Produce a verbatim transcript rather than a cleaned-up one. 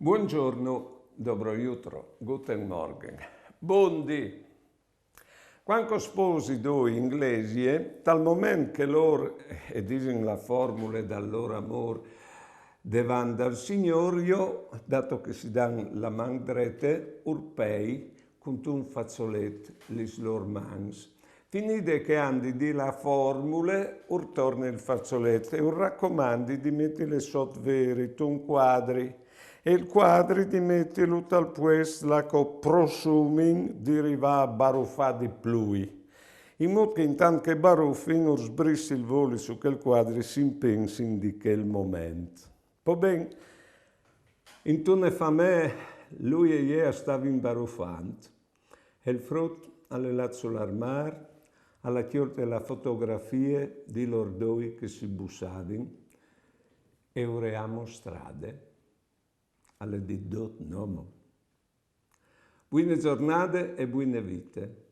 Buongiorno, dobro jutro, guten Morgen. Bondi. Cuant ch'o sposi doi inglesie, tal moment che lôr e disin la formule dal lôr amôr devant dal Signôr, jo, dato che si dan la man drete, ur pei cuntun façolet lis lôr mans. Finide che a àn di dî la formule, ur torni il façolet e ur racomandi di metile sot veri tun cuadri, e il cuadri di metilu tal puest là ch'o prosumin di rivâ a barufâ di plui, in mût che intant che barufin ur sbrissi il voli su chel cuadri, si impensin di chel moment. Po ben, intune famee lui e jê a stavin barufant, e il frut al è lât sul armâr, al à cjolte la fotografie di lôr doi che si bussavin e ur e à mostrade. Al è dit dut, no mo? Buine zornade e buine vite.